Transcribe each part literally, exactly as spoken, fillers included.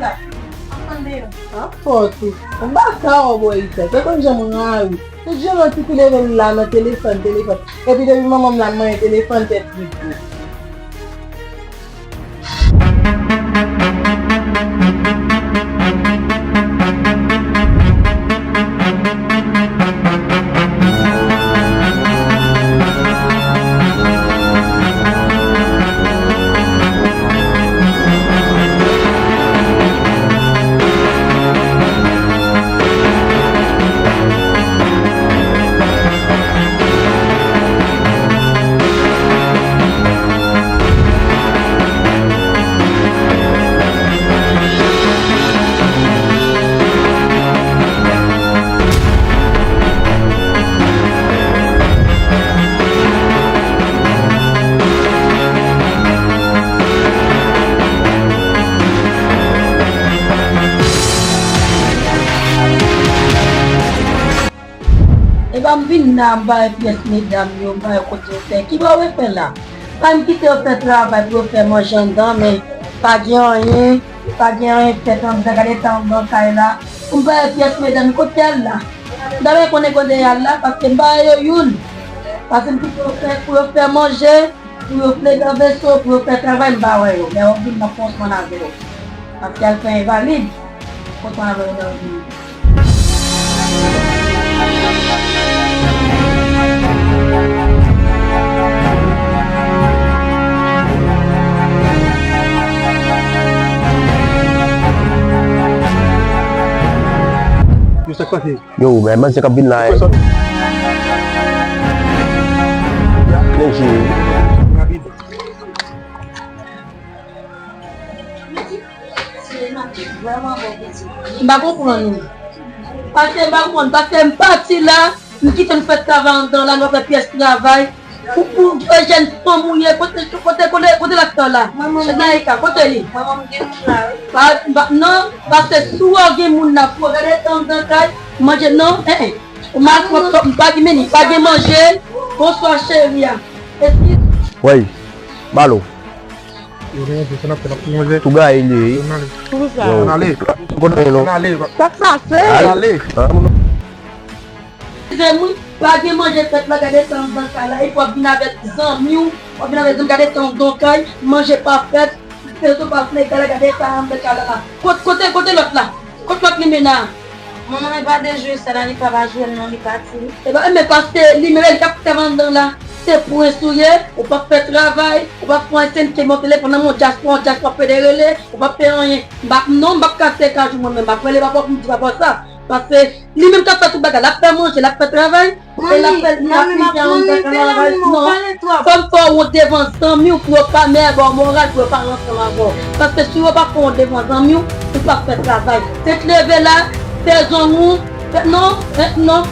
sa. Apòt ou. Ou pa ka wè bò isit. Se konn jan m rayi. Tout jounen ti fi leve l la nan telefòn, telefòn. Epi depi manman m la manyen telefòn, tèt li gwo. Epa m vin la, m ba yo pyès medam yo, m ba yo kote yo fè. Ki bò yo fè la? Pa m kite yo fè travay pou yo fè manje anndan, men pa gen anyen, pa gen anyen fèt anndan, gade tan anndan kay la. M ba yo pyès medam, kote y al la? M ta renmen konnen kote y al la, paske m ba yo youn. Paske m kite yo fè, pou yo fè manje, pou yo plede nan veso, pou yo fè travay, m pa wè yo. Lè yo vin, m ap pran swen avè yo. Paske y al fè envalid. Kontan avè yo lè yo vini. Yo, sa k pase? Yo, men manzè k ap vin la, eh. Nèg jwe. M pa konprann ou. Paske m pa konprann, paske m pati la, m kite nou fè travay anndan la, nou fè pyès travay. Pou, pou jèn fanm ou ye, kote, kote, kote, kote lòt la? Manman, Naika, kote li? Manman, m gen moun la, wi. Pa, pa, non, paske si w gen moun la, pou w gade tan anndan kay, manje non, eh, eh. Ou mal pwòp, m pa gen meni, pa gen manje. Bonswa, cheri a. Eskize. Wey, balo. Yo, nou, sa n ap fè, n ap fè manje. Tou gaye li ye. Yo, n ale. Pou sa. Yo, n ale. Kote nou? N ale. Sa k pase? Ale. Ale. Eskize m wi, pa gen manje fèt la, gade tan anndan kay la, epi w ap vin avèk zanmi w, w ap vin avèk zanmi, gade tan anndan kay, manje pa fèt, rezo pa frekale, gade tan anndan kay la la. Kot-, kote, kote lòt la? Kot lòt limena a? Manman, li pa dejwe sa la, li pa va jwe l non, li pati. E ben, men paske limena li t ap fè anndan la, se prens ou ye, ou p ap fè travay, ou p ap fè anyen, se m ki monte telefòn nan, mon dyaspora, on dyaspora federele, ou p ap fè anyen. M p ap, non, m p ap kase kajou mwen menm, m ap rele papa pou m di papa sa. Paske li menm k ap fè tout bagay, l ap fè manje, l ap fè travay, e l ap fè, l ap fè yon travay. Non, fò m fè w wont devan zanmi w pou yo pa mè ba w moral, pou yo pa ansanm avè w. Paske si yo pa fè w wont devan zanmi w, ou p ap fè travay. Se t leve la, fè zong ou, fè, non, fè, non,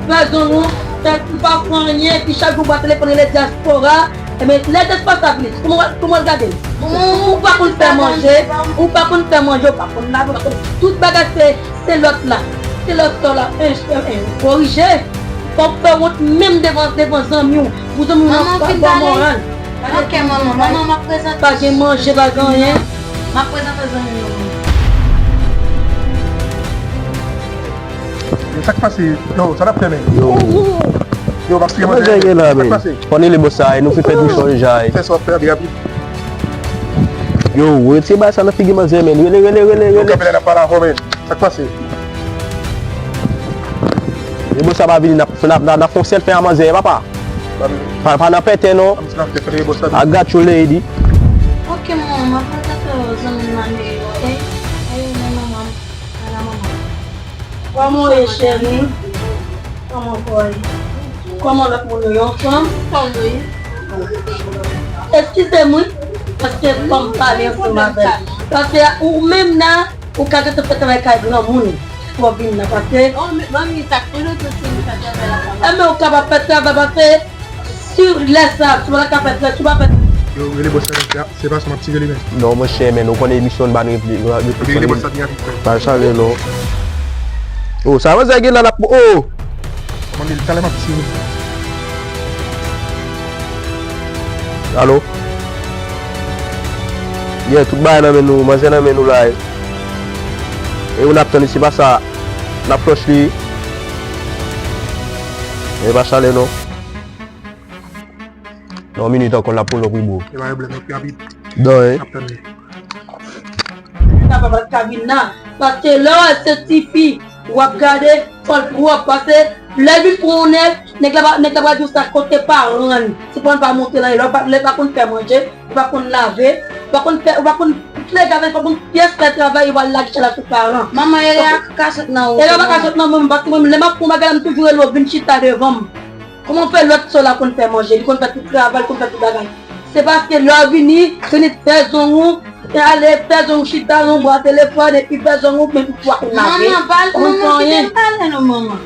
fè zong ou, fè, ou pa fè anyen, epi chak jou w ba telefòn rele dyaspora, Ebyen, lè dyaspora sa vini, kòman w, kòman w gade l? Ou pa konn fè manje, ou pa konn fè manje, ou pa konn lave, ou pa konn, tout bagay se, se lòt la. Se lòt la, en, en, en, korije. Fò w fè wont menm devan, devan zanmi w. Pou zanmi w nan pa ba w moral. Ok, manman, manman, m ap prezante. Pa gen manje, pa gen anyen. M ap prezante zanmi w. Yo, sa k pase? Yo, sa n ap fè, men? Yo. Yo, m ap fè manje. Sa k pase? Fò n rele bòs sa, nou fin fè misyon deja. Fè sa w ap fè a pi rapid. Yo, retire bagay sa nan figi manzè, men. Rele, rele, rele, rele. Yo kanpe la, n ap pale avè w, men. Sa k pase? Rele bòs sa pa vini, n ap, n ap, n ap fè yon sèl fè a manzè, papa. Pa, pa nan pètè, non. I got you, lady. Ok, manman, m ap kontakte zanmi m nan, men, ok? Hey, men manman. Ala manman. Kòman w ye, cheri? Kòman kò w ye? Kòman lòt moun yo, anfòm? Anfòm, wi. Eskize m, wi, paske fò m pale ansanm avè l. Paske ou menm nan, ou ka gentan fè travay kay granmoun pou w vin nan, paske... Oh, men, manmi, sa k pran nou tout se nou fè travay la, sa va. Enben, ou kapab fè travay, paske si lè sa, si w pa ka fè travay, si w pa fè... Yo, rele bòs la, se pa sa m ap tire li, men. Non, monchè, men, ou konnen emisyon n ba n reple-, reple-. Rele bòs la byen rapid, frè. Pa chale, non. Oh, sa manzè gen la, l ap, oh! Kòman li, talè m ap tire. Alo? Yeah, tout bagay nan men nou, manzè nan men nou la, eh. E ou n ap tann li, se pa sa. N ap flòch li. E pa chale, non. Nan yon minit ankò, l ap pull up, wi, bro. E pa pwoblèm, pi rapid. Non, eh. N ap tann li. Sa pa, pa ka vin nan. Paske lè w wè se tifi, w ap gade, fò l pwòp. Paske lè l vin pran yon nèg, nèg la pa, nèg la pral di w sa kote paran l. Se pou l pa monte nan, lè w pa, lè l pa konn fè manje, ou pa konn lave, ou pa konn fè, ou pa konn pliye gade, ou pa konn pyès fè travay, ou pa lage chala sou paran. Manman, e a ka sot nan ou. E a pa ka sot nan mwen, paske mwen, lè m ap fè yon bagay la, m toujou rele w vin chita devan m. Kòman w fè lòt sè w la konn fè manje, li konn fè tout travay, li konn fè tout bagay? Se paske lè w vini, vini fè zong ou, e ale fè zong ou chita nan yon bwa telefòn, epi fè zong ou, men ou pa konn lave. Manman, pa, ou konn fè manman, kite anyen. M pale non, manman.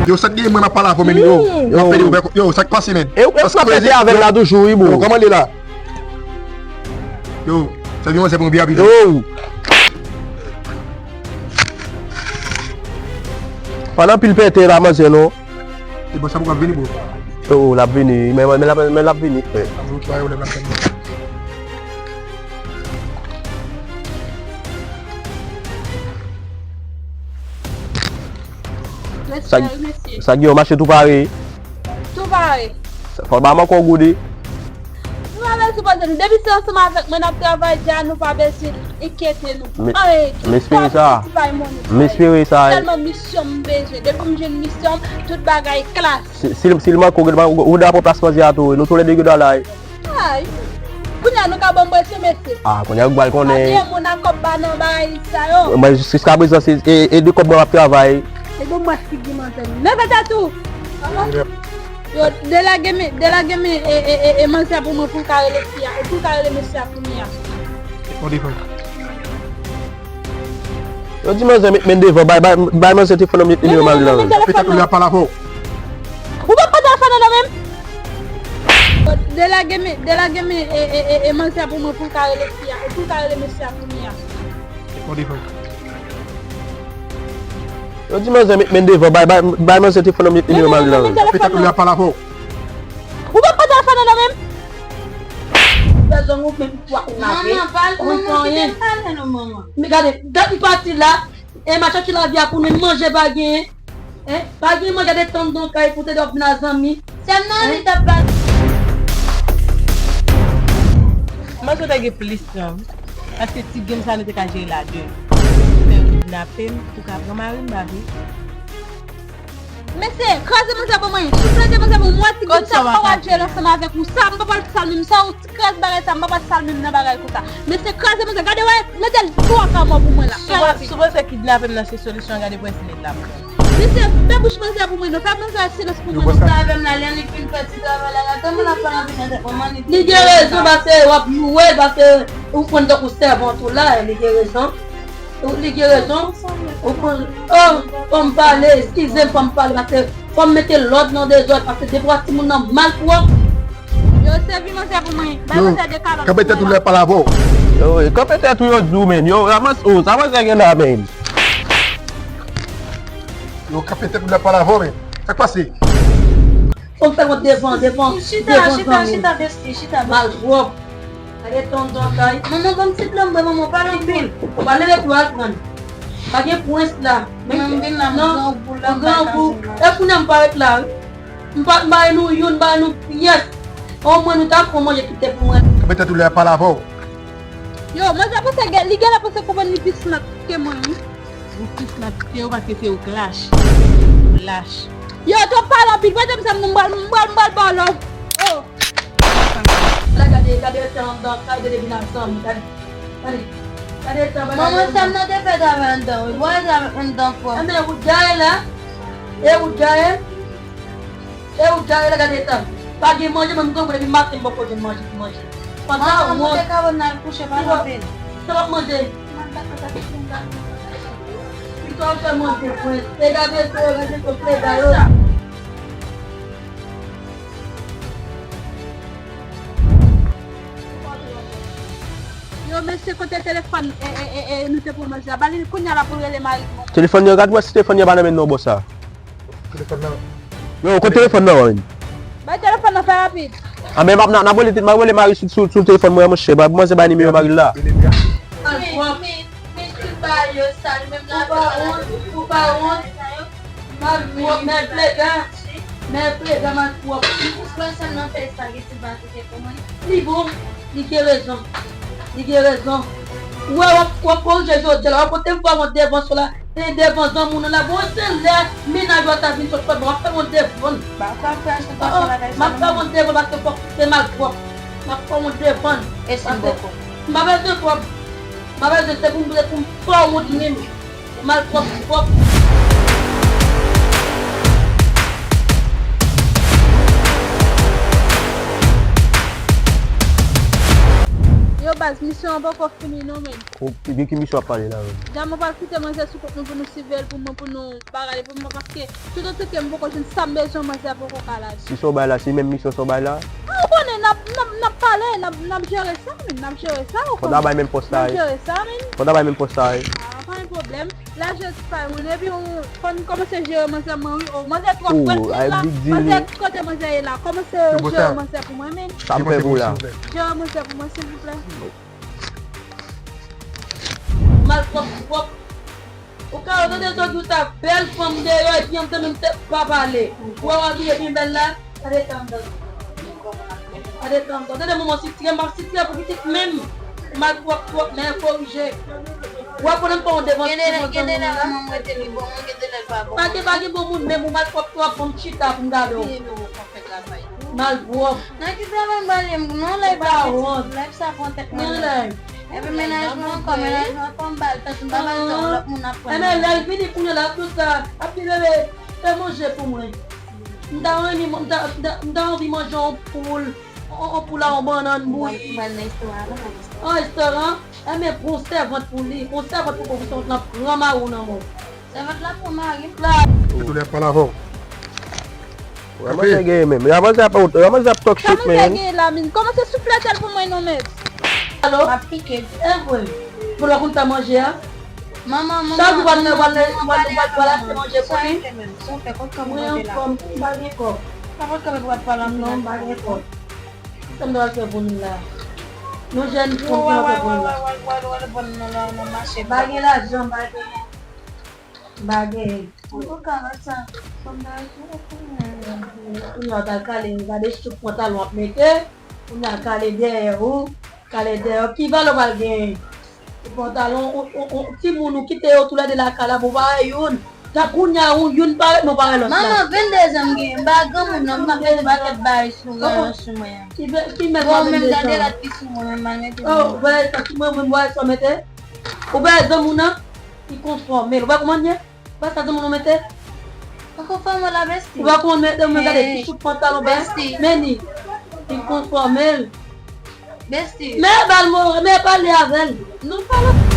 Yo, sa k gen, mwen, m ap pale avè w, men, yo. Hmm. M ap pede ouvè, yo, sa k pase, men? E, e, ou ap pete avè l la toujou, wi, bro. Yo, kòman l ye la? Yo, sa gen manzè pou mwen byen rapid. Yo. Pa nan pil pete la, manzè, non. E bon, sa pou k ap vini, bro? Oh, l ap vini. Men, men, men l ap, men l ap vini, frè. Ap vini, twa yo, lè l ap vini. Sa, sa gen yon mache tou pare. Tou pare. Fò ba m ankò goude. Nou pa bezwen poze nou. Depi se ansanm avèk mwen n ap travay, dja nou pa bezwen enkyete nou pou anyen. M espere sa. M espere sa. Sèlman misyon m bezwen. Depi m jwenn misyon m, tout bagay klas. Si, si, si l manke w, ou, ou, ou dwe pran plas manzè a tou. Nou toulède gen dwa la. Ay. Kounye a nou ka ban m presyon, mesye. Ah, kounye a ou pral konnen. Pa gen moun ak kòb ba nan bagay sa yo. Mwen, jiskaprezan, se, e, e de kòb mwen m ap travay. E bon, mwen figi manzè. Leve tèt ou. Yo, delage men, delage men, e, e, e, e manzè a pou mwen, pou l ka rele fi a, pou l ka rele mesye a kounye a. Yo di manzè met men devan, bay, bay, bay manzè telefòn nan, met nimewo mari l la. Petèt ou lè ap pale avè w. Ou pa pran telefòn nan men m. Delage men, delage men, e, e, e, e manzè a pou mwen, pou l ka rele fi a, pou l ka rele mesye a kounye a. Yo di manzè met men devan, bay, bay, bay manzè telefòn nan, met nimewo mari l la. Petèt ou lè ap pale avè w. Ou pa pran telefòn nan men m. Bezwen ou menm pou ak ou lave. Manman, pa, ou manman, kite m pale non, manman. Men gade, dat m pati la, e m a chache lavi a pou nou, manje pa genyen. Hein? Pa gen manje de tann don kay pou te dòk vin a zanmi. Sèlman li t ap pale. Mwen sou te gen plis tan. Paske ti game sa nou te ka jere la de. Fè w kidnape m pou ka pran mari m, pa vre? Mesye, kraze manzè pou mwen. Souplete manzè pou mwen, ti game sa pa w ap jwe ansanm avèk ou. Sa, m pa pral sal menm sa, ou kraze bagay sa, m pa pral sal menm nan bagay konsa. Mesye, kraze manzè, gade wè, manzè twa ka mò pou mwen la. Souvan, souvan se kidnape m nan se solisyon, gade prens nèg la pran. Mesye, fè bouch manzè pou mwen, non, fè manzè silans pou mwen, non. Sa avè m la, lè li fin fè ti travay la, gade kòman l ap pale anpil nan tèt mwen, li gen rezon, paske w ap joure, paske ou pran tankou sèvant ou la, li gen rezon. Ou, li gen rezon. Ou pran, oh, fò m pale, eskize m, fò m pale, paske fò m mete lòd nan dezòd, paske de fwa timoun nan malpwòp. Yo, sèvi manzè pou mwen. Bay manzè de kalòt. Kanpe tèt ou lè pale avè w. Yo, kanpe tèt ou yo di w, men. Yo, ramas, oh, sa manzè gen la, men. Yo, kanpe tèt ou lè pale avè w, men. Sa k pase? Fò m fè kont devan, devan, devan zanmi. Chita, chita, chita, besti, chita, besti. Malpwòp. Gade tonton kay. Manman, ban m ti dlo m bwè, manman, pa anpil. Ou pa leve pou al pran. Pa gen prens la. Men m vin la, m grangou la, m pa ka jwenn la. E kounye a m parèt la, wi. M pa, m pa nou youn, m pa nou pyès. Omwen nou ta fè manje kite pou mwen. Kanpe tèt ou lè pale avè w. Yo, manzè panse gen, li genlè panse konprann li pi smart ke mwen, wi. Ou pi smart ke yo paske se ou k lach. Ou lach. Yo, twòp pale anpil. Prete m zam nan, m pral, m pral, m pral ba w lòv. Oh. La, gade, gade, rete anndan kay, gade vin ak zanmi, gade. Gade. Gade tan, gade. Manman, zam nan te fè travay anndan, wi. Wè travay anndan fò. Enben, ou gaye la. E ou gaye. E ou gaye la, gade tan. Pa gen manje, mwen, m konprann depi maten, m poko jwenn manje pou manje. Pandan ou te ka wè n al kouche, pa anpil. Sa w ap manje? Pito w fè manje, prens. E gade to, gade to, pleda yo. Yo, mesye, kote telefòn, e, e, e, e, nou te pran manzè a? Ba li, kounye a la pou l rele mari l. Telefòn nan, gad wè si telefòn nan pa nan men non, bòs la. Telefòn nan. Yo, kote telefòn nan, wi? Bay telefòn nan, fè rapid. A, men m ap, n ap rele, m ap rele mari sou, sou, sou telefòn mwen, monchè. Ba, manzè bay nimewo mari l la. Men, men, men, tout bagay yo sal, menm la. Ou pa wont, ou pa wont. Malpwòp, men pleda. Men pleda, malpwòp. Ou kwè sèlman fè sa, gen ti bagay. Li bon, li gen rezon. Li gen rezon. Ou wè, w ap, w ap korije jodi a la, w ap pote m fè wont devan sou la, e devan zanmi w nan la. Bon, se lè mennaj ou a ta vin sot fè, bon, w ap fè wont devan l. M ap fè wont devan l paske fòk se malpwòp. M ap fè wont devan l. E si m bòkò? M pa bezwen kòb. M pa bezwen, se pou m, se pou m fè wont menm. Malpwòp, pwòp. Yo, baz, misyon an poko fini non, men. Ou, de ki misyon w ap pale la, menm? Dam, mwen pral kite manzè sou kont nou pou nou siveye l pou mwen, pou nou bagay pou mwen, paske tout otan ke m poko jwenn sa m bezwen, manzè poko ka lage. Si se w bay la, se menm misyon se w bay la? Ah, ou konnen, n ap, n ap, n ap pale, n ap, n ap jere sa, men, n ap jere sa, ou konnen. Fò n ta bay menm pòs la, wi. N ap jere sa, men. Fò n ta bay menm pòs la, wi. Ah, pa gen pwoblèm. Lajè ti pa yon, epi yon, fò n kòmanse jere manzè mwen, wi. O, manzè twòp prèt la. Manzè, kote manzè ye la? Kòmanse jere manzè pou mwen, men. Sa m fè pou la. Jere manzè pou mwen, silvouplè. Malpwòp, pwòp. Ou ka tande zòt di w ta bèl fanm deyò, epi anndan menm tèt pa pale. Ou wè w abiye byen bèl la? Gade tan anndan. Gade tan anndan. Tande manman sitire, m ap sitire pou pitit menm. Malpwòp twòp, men korije. Ou wè pandan m pa yon devan. Gen de lè, gen de lè manman m rete li bon moun, gen de lè l pa bon moun. Pa gen, pa gen bon moun, menm ou malpwòp twòp, bon m chita pou m gade w. Malpwòp. Nan ki travay m pale m non lè pa wont. Lè sa pran tèt mwen. Nan lè. Epi mennaj mwen ankò, mennaj mwen ankò m bal tèt m pa bal tèt lòt moun ap pran. Enben lè l vini kounye la ap di sa, ap di bebe, fè manje pou mwen. M ta renmen, m ta, m ta, m ta anvi manje yon poul, yon, yon poul a yon bannann bouyi. Ou pral nan restoran, non? Yon restoran? Enben pran sèvant pou li, pran sèvant pou konprann nan pran mari w nan men w. Sèvant la pran mari m. Etounen ap pale avè w. Wè manzè genyen menm. Ya manzè ap, ya manzè ap talk shit, man. Sa manzè genyen la, min? Kòmanse souflèt l pou mwen non, mèt. Alo? M ap pike. E vre. Pou lè konn fè manje a? Manman, manman. Chak jou w al, w al, w al, w al, w al achte manje pou li? Sa rete menm. Sa w fè, kòb kòb ou pote la? Mwen ankò, m pa gen kòb. Pa pot kòb epi w ap pale anpil. Non, m pa gen kòb. Sa m ta pral fè pou nou la? Nou jèn fanm ki ap fè pou nou la. W al vann nan, nan, nan mache. M pa gen lajan, m pa gen. M pa gen. Antouka, sa, sa m ta rete la. Kounye a w t al kale, gade chouk pantalon ap mete. Kounye a kale dèyè ou, kale dèyè ou. Ki valè w pral genyen? Ou pantalon, ou, ou, ou, timoun ou kite yo toulède lakay la, bon, parèy youn. Tan kounye a, ou, youn parèt, nou parèy lòt la. Manman, venndezan m genyen, m pa granmoun non, m ap mete pakèt bagay sou, sou mwen an. Ki ve-, ki mèt la venndezan? Bon, menm gade rad ki sou mwen, menm mal mete. Oh, ou wè sa ki mwen, mwen, wè sa w mete? Ou wè zanmi w nan? Li konfòme l. Ou wè kòman l ye? Ou wè sa zanmi w nan mete? Ou konfòme la, besti. Ou wè kòman l mete, mwen gade ti chouk pantalon, besti. Men li. Li konfòme l. Besti. Men bal mwen, men pale avè l. Nou pale.